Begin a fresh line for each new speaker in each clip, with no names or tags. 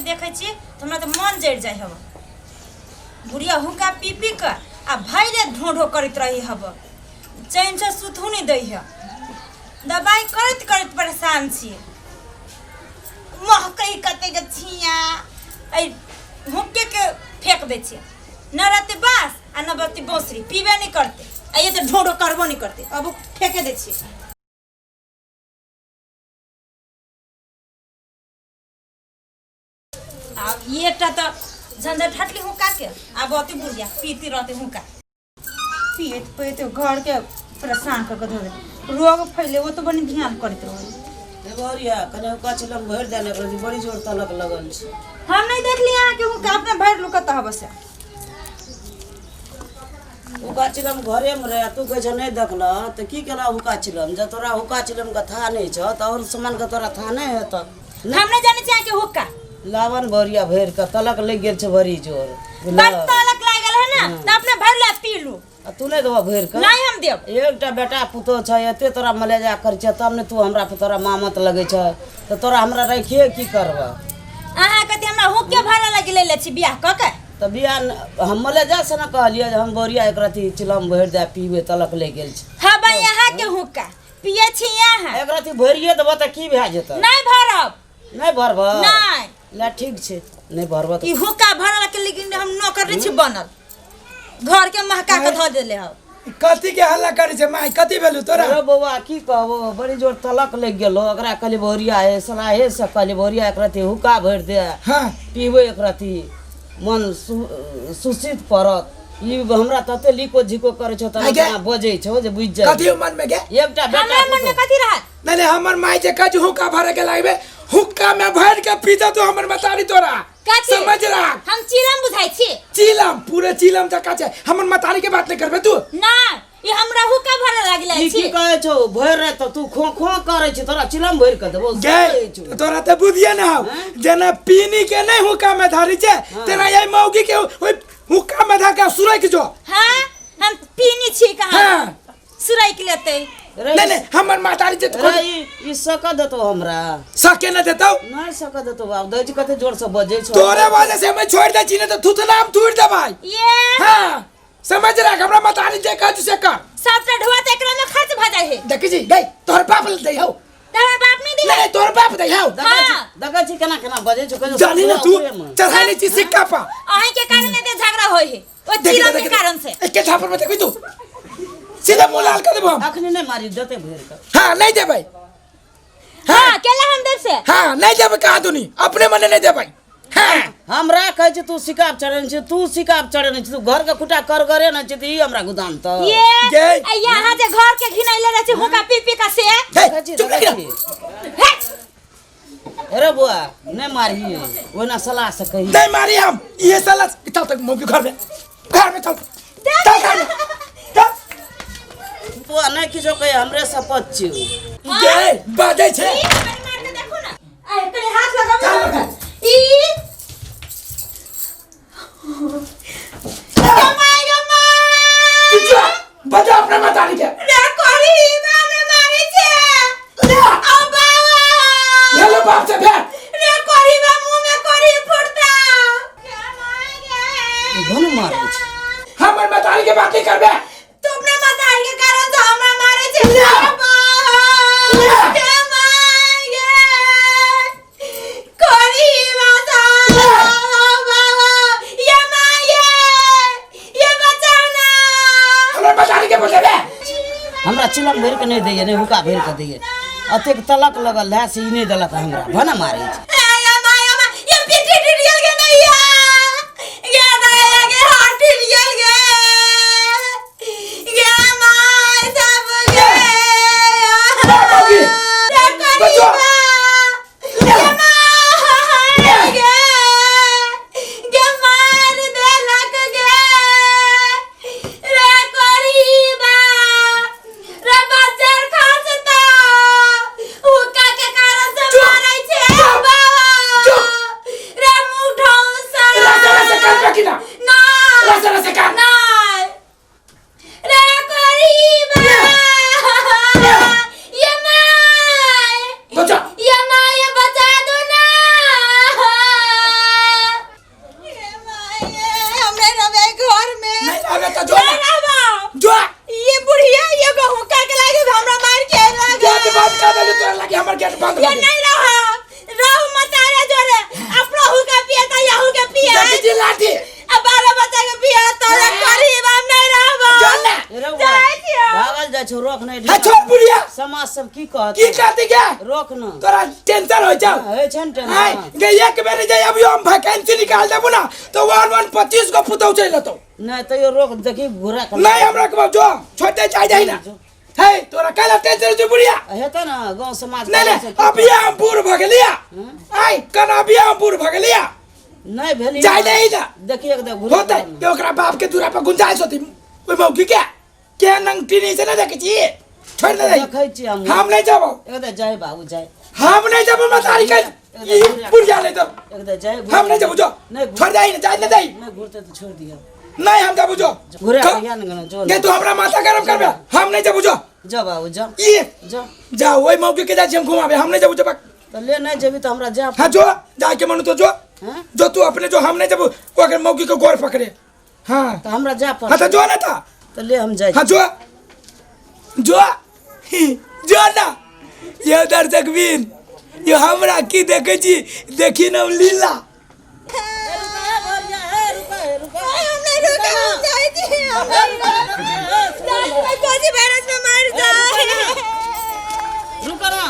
देखै छी तऽ हमरा तऽ मन जरि जाइ हब। बुढ़िया हुक्का पी पी कऽ आ भैरे ढो ढो करैत रही हब, चैनसँ सुतहु नहि दै है। दबाइ करैत करैत परेशान छी। महकै कतेक छिया, एहि हुक्केके फेक दै छियै। न रहतै बाँस आ न बजतै बाँसुरी, पीबे नहि करतै आ ये तऽ ढो ढो करबो नहि करतै। अब फेके दै छियै। आब ई एकटा तऽ झंझट हटली हुक्का के। आब अति बुढ़िया पीती रहते हुक्का पीत पीत घर के परेशान कर के धो दे, रोग फैले वो तो बनी ध्यान करैत रहो।
देवरिया कने हुक्का चिलम भरि देने एकरा, बड़ी जोर तलक लगल छै।
हम नहीं देखली अहाँ के हुक्का, अपने भरि लू कतऽ हबे से।
हुक्का चिलम घरे में रहे, तू कहै छ नहीं देखलह तऽ की केना हुक्का चिलम? जब तोरा हुक्का चिलम के था नहीं छौ तऽ और सामान के तोरा था नहीं हेतौ।
हम नहीं जाने छी अहाँ के हुक्का।
लावन भरिया भरि के तलक लागि गेल छै बड़ी जोर।
बड़ तलक लागल है ना, तऽ अपने भरि ला पी लू।
आ तू नहीं देबह भरि के?
नहीं हम देब।
एकटा बेटा पुतोह छै, एते तोरा मलेजा करै छै तब ने तू हमरा पर तोरा मामत लगै छै, तऽ तोरा हमरा राखिए की करबह?
अहाँ कथी हमरा हुक्के भरऽ लागि लेले छी बियाह कऽ के?
तऽ बियाह हम मलेजा से ने कहलियै जे हम बोरिया एक रत्ती चिलम भरि दए पीबै, तलक लागि गेल छै।
हँ भाई, अहाँ के हुक्का पिए छी अहाँ।
एक रत्ती भरिए देबह तऽ की भए जेतऽ?
नहीं भरब।
नहीं भरबह?
नहीं।
ले ठीक छै, नहीं भरबह तऽ
ई हुक्का भरल के लेकिन हम नौकर नहीं छी बनल, घर के महका के धऽ देले हौ।
कथी के हल्ला करै छै माय? कथी भेलौ तोरा?
अरे बौआ की कहबो, बड़ी जोर तलक लागि गेलो। ओकरा कहली भौरिया हे सलाहे से कहली भौरिया एक रत्ती हुक्का भरि दे।
हाँ।
पीबै एक रत्ती मन सुसित पड़त। ई हमरा तते लिको झिको करै छौ तब
आगे?
एना बजै छौ जे बुझि जाइ।
कथी मन में गे?
एकटा बेटा
हमरा मन में
पुतोह।
कथी रहत?
नहीं नहीं, हमर माय जे कहै छै हुक्का भरे के लागबे, हुक्का में भर के पीते तो हमर मतारी तोरा।
कथी?
समझ रहा?
हम चिलम बुझाइ छी।
चिलम पूरे चिलम जका छै। हमर मतारी के बात नहीं करबे तू।
ना, ई हमरा हुक्का भरे लागले
ई
छी।
की कहै छौ? भरि राति तऽ तू खो खो करै छी, तोरा चिलम भरि कऽ देबौ?
गे
कहै छौ।
तोरा तऽ बुझिए ना हौ, जेना पीनी के नहीं हुक्का में धरी छै तेना यही मौगी के ओइ हुक्का में धर के सुरक जो।
हाँ, हम पीनी छी कहाँ?
हाँ।
सुरक लेतै।
रे,
नहीं नहीं, हमर मातारी जे
रे, ई सक देतौ हमरा?
सके न देतौ।
नहीं सक देतौ बाप, दै छी कते जोर से बजै छौ।
तोरे वजह से हमें छोड़ दे छी, नहीं तो थुथना हम थूर देबै।
ये
हाँ समझ रहा, हमरा मातारी जे कहै छै से कर।
सबटा ढोआ त एकरा में खर्च भ जाइ है।
देखी जी गई तोहर बाप ले दै हौ।
तोहर बाप नहीं दी?
नहीं, तोहर बाप दै हौ।
देखै छी,
हाँ।
देखै छी केना केना बजै छौ, कहियो
जानी ना तू
ओकरे मे।
चढ़ा नहीं छी सिक्का पा।
अहीं के कारण एते झगड़ा होय है, ओ
देखी
चिलम के
देखी
कारण से।
एके थापर में देखी तू सीधा मुंह लाल कर देबो हम।
अखनी नहीं मारी देते भरि के।
हाँ नहीं देबै।
हाँ केला हम देब से।
हाँ नहीं देबै कहाँ दुनी अपने मने नहीं देबै। हाँ
हमरा कहै छै तू सिकाब चढ़ेने छी, तू सिकाब चढ़ेने छी, तू घर के खुटा करगरे नै छी, तऽ ई हमरा गोदाम तऽ।
ये
गे।
आ यहाँ जे घर के घिनैले रहै छै हुनका पी पी का से।
हे,
देखै छी,
चुप
देखै
रह।
छी।
हे।
अरे बुआ नहीं मारही, ओना सलाह से कही।
नहीं मारी हम ये साला चल तक मौकी घर में, घर में चल, चल घर में चल।
बुआ नहीं किछो कही, हमरे शपथ छी।
गे बाजै छै।
ई कनी मार के देखो ना, आ कनी हाथ लगाबो
चल
ना।
लगा।
ई my गे my.
किछु बजा अपना मतारी के।
रे करी हमरा मारै छै।
ले।
आ बाबा।
हेलो बाप से भेट।
रे करी बा मुंह में करी फुटता। गे my गे।
धनु मारै छै।
हमर मतारी के बात नहीं करबे।
तू अपना मतारी के कारण से हमरा मारै छै।
ले।
आ बाबा।
ले।
गे my गे। करी बाता।
ले।
बाबा। ये my गे। ये बचाओ ना।
हमर मतारी के बोलेबे।
हमरा चिलम भरि के नहीं दैये, नहीं हुक्का भरि के दैये, अतेक तलक लगल रहै से ई नहीं देलक हमरा, भने मारै छै।
ए, my, my, ये पिट्ठी टूट गेल गे नैया। गे नैया गे, हाथ टूट गेल गे। गे my, सब गे।
बाबूजी,
रे करी
बचो।
बा। गे my, गे। गे मार देलक गे। रे करी बा। रे बच्चर खसता। हुक्का के कारण से मारै छै। बाबा।
हमर गेट बंद
ये
भऽ गेल।
नहीं रहो रहू मत आरे जोरे अपनो हुका पिए त यहू के पिए
देखै छी लाठी
आ बारह बच्चा के पिए तोरा गरीब हम नहीं रहबो
चल ने
रे बौआ,
जाइ छियौ।
भागल जाइ छौ रोक नहि
है छोड़ बुढ़िया
समाज सब की कहत
की कहती के
रोक न
तोरा टेंशन हो जाओ
होइ छै ने
आय
टेंशन
गे एक बेर जे अभी हम वैकेंसी निकाल देबो ना तो वन वन 25 गो पुतौ चलि लेतौ
नहि तैयो रोक देखी घुरा के
नहीं हमरा के जो छोटे जाय जाई ना हे तोरा काला टेंशन छै बुढ़िया
हेतै ने गाँव समाज
नहीं नहीं अभी हम बूढ़ भ गेलिया आय कना अभी हम बूढ़ भ गेलिया
नहि भेली
जाय नहीं ना।
देखी एक दे घुरा
होतै ते ओकरा बाप के दूरा पर गुंजाइश होती ओइ मौकी के के नंगटी नहीं से ना देखै छी छोड़ दे
देखै छी हम
हम नहीं जाबो
एक दे जाय बाबू जाय
हम नहीं जाबो मतारी के ई बुढ़िया नहीं तो
एक दे जाय
हम नहीं जाबो जो
नहीं
छोड़ दे ना जाय ना जाय
नहीं घुरते तो छोड़ दिया
नहीं हम जाबो जो
घुरे आइया ने जो
के तू हमरा माथा गरम करबे हम नहीं जाबो जो
जा बाबू जा
ई
जा
जा ओइ मौकी के जाइ छी हम घुमाबे हम नहीं जाबो जो
तो ले नहीं जेबी तो हमरा जा
हाँ जो जाके के मनु तो जो
हाँ?
जो तू अपने जो हम नहीं जाबो ओकर मौकी के गोर पकड़े हाँ
तो हमरा जा
हाँ तो
पर
जो ना था
तो ले हम जाए
हाँ जो जो जो ना ये दर्शक बीन ये हमरा की देखे छी देखी ना लीला
हम नहीं रुके हम जाइ छी हम नहीं रुके कोजी वायरस में मर जाए
रुक ना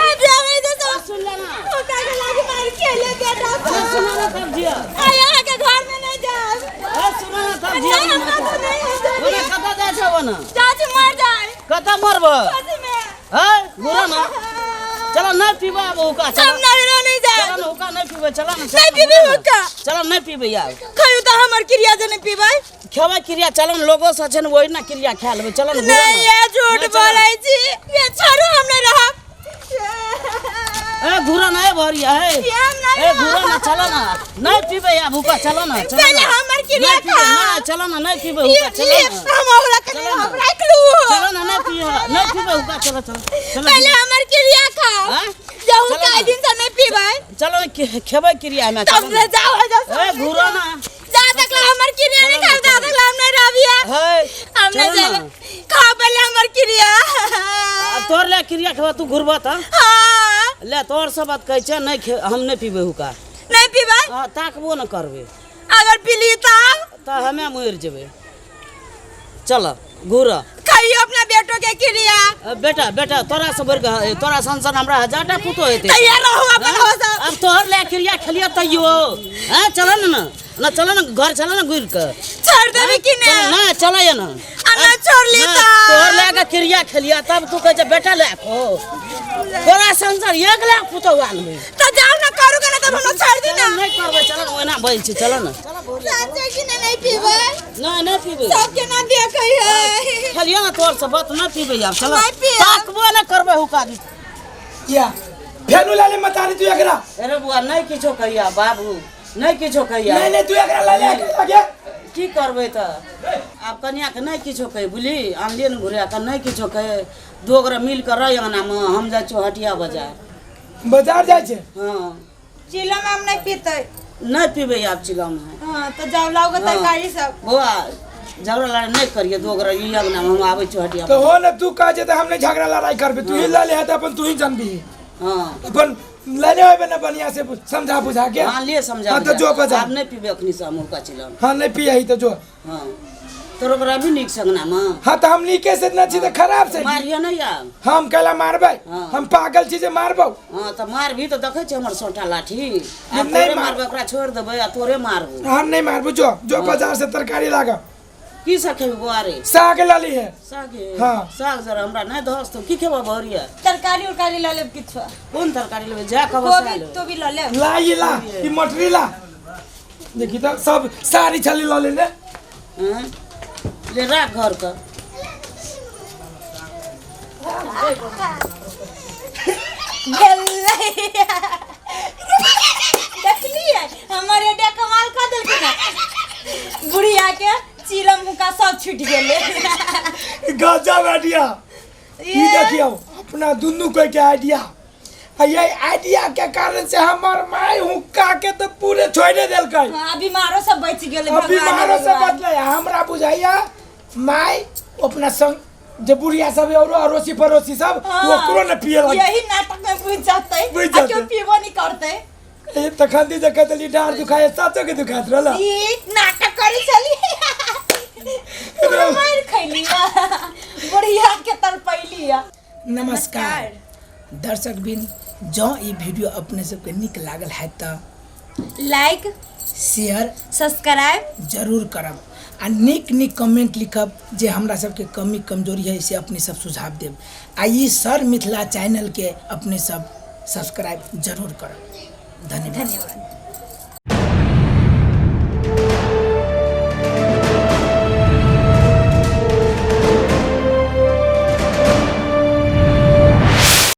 अब जावे तो सब
सुन लेना
हुक्का के लागी मार खेले बेटा
अरे सुना ना तब जिया
आ यहाँ के घर में नहीं जाब
अरे सुना ना तब जिया
नहीं हमरा तो नहीं है
ओने कतऽ जाइ छौ ओने
चाची मर जाए
कतऽ मरब
कोजी में
है घुरा ना चलो नहीं पीबा अब हुक्का
हम
चलो
नहीं नहीं जाए
चलो ना हुक्का नहीं पीबे चलो ना
नहीं पीबे हुक्का।
चलो नहीं पीबे यार
खायु तो हमर क्रिया जे नहीं पीबै
खेबै क्रिया चलो ना लोगो से छै ने वही ना क्रिया खा लेबै चलो ना घुरा
नहीं
ना।
ये झूठ
नहीं, चलो।
बोलै छी ये छोड़ू हम नहीं रहब
ए घुरा ना ए भरिया हे
ये हम नहीं
ए घुरा ना चलो ना नहीं पीबे यार हुक्का चलो ना चलो
पहले
ना।
हमर क्रिया
नहीं पीबे
खा।
ना चलो ना नहीं पीबे
ये
हुक्का चलो
ये
ना
हम ओकरा के
चलो ना।
हम राख लू
चलो ना नहीं पीबे नहीं पीबे हुक्का चलो चलो चलो
पहले हमर क्रिया खाओ
हाँ?
जब
चलो
का
ना।
दिन से नहीं पीबै
चलो ना, खेबै क्रिया में
तब
चलो
से
ना।
जाओ जा
ए घुरा ना
जा तक ला हमर क्रिया नहीं खाओ जा तक ला हम नहीं रहबिया
हे
हम नहीं
चलो ना।
जाएब खाओ पहले हमर क्रिया
अब तोर ले क्रिया खेबा तू घुरबा त
हाँ
ले तोर सब बात कहै छै नहीं हम नहीं पीबे हुक्का
नहीं पीबै
हाँ ताकबो न करबे
अगर पीली तब
तऽ हमे मरि जेबै चल घुर
खाइयो अपना बेटो के क्रिया
बेटा बेटा तोरा से बढ़ के तोरा सन सन हमरा हजारटा पुतो हेतै
तैयार रहो अपन हो सब
अब तोहर ले क्रिया खेलियो तैयो हाँ चल न ना चल न घर चल न घुर के
छोड़ देबी कि
चल
नहीं
ना चल या ना
आ ना छोड़ ली
ना,
तो
तोहर ले के क्रिया खेलिया तब तू कहै छै बेटा ले खो तोरा संसार 1 लाख पुतो आनबै
तो जाओ ना करू के ना तब हमरा छोड़ दी ना
नहीं करबै चल न ओना बोल छी चल न
साचे कि ना नहीं पीबै
नहीं नहीं पीबै
सबके ना देखै है
खेलियो ना तोर से बात ना पीबै आब चल
नहीं पीब।
ताकबो ना करबै हुक्का
या फेनु लाले मतारी तू एकरा
अरे बुआ नहीं किछो कहिया बाबू नहीं किछो कहिया
नहीं नहीं तू एकरा लाले लगे
की करबै तऽ आब कनियाके नहि किछो कही बुझली आनलियै ने घुरिया कऽ नहि किछो कहे दू गोरा मिल कऽ रह अंगनामे हम जाइ छियौ हटिया बाजार
बाजार जाइ छै
हँ
चिलम हम नहीं पीते
नहि पीबै आब चिलम
हाँ तो जाओ लाओ
हाँ।
तरकारी सब
बौआ झगड़ा लड़ाइ नहि करियै दू गोरा ई अंगनामे हम आबै छियौ हटिया
तो हो ना तू कह जे त हम नहीं झगड़ा लड़ाई करबे तू ही लाले है त अपन तू ही जानबी
हँ
अपन लाले होबे ना बढ़िया से समझा बुझा के
हाँ लिए समझा
हाँ तो जो
बुझा।
बाजार
आब नहि पीबै अखनी से हम हुनका चिलम
हाँ नहीं पियही तो जो
हँ तोरो ओकरा भी नीक संगनामे
हाँ तो हम नीके से ना छी त खराब से
मारियो नहि आब
हम कैला मारबै
हाँ।
हम पागल छी जे मारबौ
हँ तऽ मारबी तऽ देखै छियै हमर सोटा लाठी आब
नहि
तोरे
मार-
मारबै ओकरा छोड़ि देबै आ तोरे मारबो
हम नहीं मारबो जो जो बाजार से तरकारी लागब
की सब खेबी बौआ रे
साग लाली है
साग हे?
हाँ।
साग जरा हमरा नहि धस तो की खेबा बहरिया
तरकारी उरकारी ला लेब किछु
कोन तरकारी लेबै जा कहबो सएह
कोबी
लेबै
तोबी ला लेब
ला ये ला ई मटरी ला देखी तो सब सारी छली ला लेने
हँ? ले राख घर के
देखलियै हमर एडे कमाल कऽ देलखिन हँ। बुढ़िया के चिलम हुक्का सब छूटि गेलै
गजब आइडिया ई देखियो अपना दुनू कोई के आइडिया आ ये आइडिया के कारण से हमर माय हुक्का के तो पूरे छोड़े देलकै
हाँ, बीमारो सब बचि गेलै
अब
भगवान
बीमारो से
भगवान।
बचलै हमरा बुझाइया माय अपना संग जे बुढ़िया सब है औरो अड़ोसी पड़ोसी सब ओकरो ने पिए लग
यही नाटक में बुझ जाते।
बुझ
आ
जातै।
क्यों पीबो नहीं करते।
ए तखन दी जे कहतली डार दुखाए, साचो के दुखाइत रहल।
ई नाटक करी चली, पूरा मार खैली, बुढ़िया के तड़पैली।
नमस्कार दर्शक बिन, जँ ई वीडियो अपने सबके नीक लागल है तऽ
लाइक,
शेयर,
सब्सक्राइब
जरूर करब आ नीक नीक कमेंट लिखब। जे हमरा सबके कमी कमजोरी है से अपने सब सुझाव देब आ ई सर मिथिला चैनलके अपने सब सब्सक्राइब जरूर करब। धन्यवाद।
धन्यवाद।